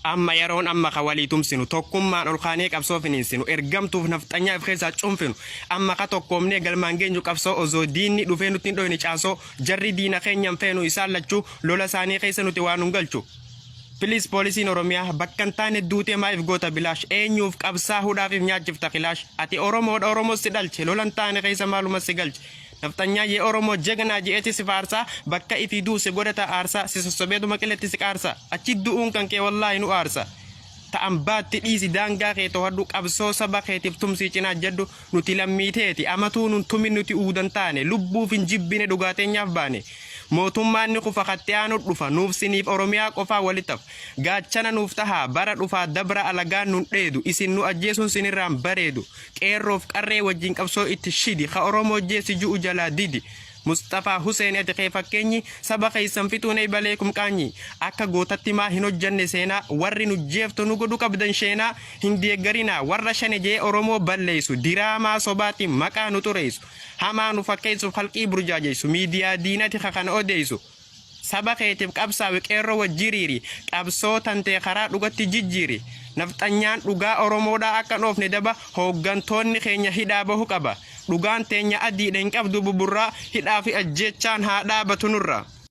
Amma yeroon amma ka walii tumsinu, tokkummaan ol kaanee qabsoo finiinsinu, ergamtuuf nafxanyaa if keessaa cunfinu. Amma ka tokkoomnee galmaan geenyu qabsoo, osoo diinni dhufee nutti hin dhoyne caasoo. Jarri diina keenya hin feenu isaan lachuu, lola isaanii keessa nuti waa nun galchu. Please poolisiin Oromiyaa bakka hin taane duutee maa if goota bilaash, eenyuuf qabsaahuudhaaf if nyaachifta kilaash? Ati Oromoodha, Oromoo si dhalche, lola hin taane keessa maaluma si galche? Nafxanyaa yee Oromoo jegnaa je'eeti si faarsaa, bakka ifii du'u si godhata aarsaa, si sossobeetuma qiletti si qaarsa, achi du'uun kan kee wallaahi nu aarsa. Ta ambaatti dhiisi daangaa kee tohadhu, qabsoo saba keetiif tumsii cinaa jadhu, nuti lammii teeti amatuu nun tumin, nuti uudan taane lubbuuf hin jibbine, dhugaa teenyaaf baane. Mootummaan ni kufa katti aanu dhufa, nuuf siniif Oromiyaa qofaa walittaf gaachana nuuf tahaa bara dhufaa dabra, alagaan nun dheedu, isin nu ajjeesuun sinirraan bareedu. Qeerroof qarree wajjin qabsoo itti shidi, ka Oromoo jeessi ju'u jalaa didi. Musxafaa Huseen ati kee fakkeenyi, saba keessan fixuun eybaleekum qaanyi. Akka gootatti maa hin hojjanne seenaa, warri nu jeeftu nu godhu qabdan sheenaa. Hin deeggarinaa warra shane je'ee Oromoo balleessu, diraamaa sobaatiin maqaa nu xureessu, hamaa nu fakkeessuuf khalqii burjaajeysu, miidiyaa diinati ka kana odeessu. Saba keetiif qabsaawi, qeerroo wajjiriiri, qabsoo tantee karaa dhugatti jijjiiri. Nafxanyaan dhugaa Oromoodhaa akka hin oofne daba, hooggantoonni keenya hidhaa bahu qaba. Dhugaan teenya adiidha hin qabdu buburraa, hidhaa fi ajjeechaan haa dhaabatu nurraa.